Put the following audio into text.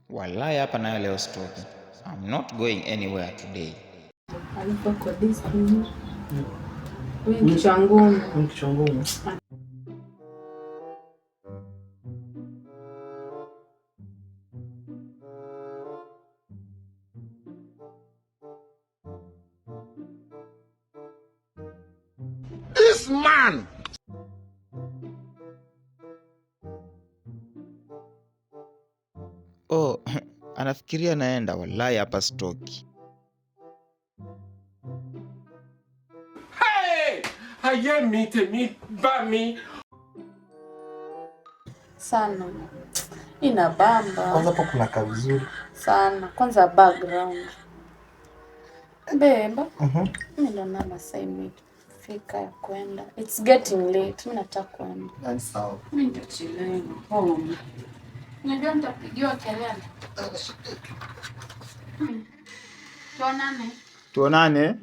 Wallahi hapa nayo leo sitoki. I'm not going anywhere today. Alafu kwa disco. Wewe kichwa ngumu. Kichwa ngumu. This man. Oh, anafikiria naenda. Wallahi hapa sitoki. Hey! Ayé mi tèmi bá mi. Sana. Inabamba. Kwanza hapo kuna kaa vizuri. Sana. Kwanza background. Beba. Mimi naona masaa imefika ya kwenda. It's getting late. Mimi nataka kwenda. Yaani sawa. Mimi nitachelewa. Home. Unajua nitapigiwa kelele. Tuonane. Tuonane.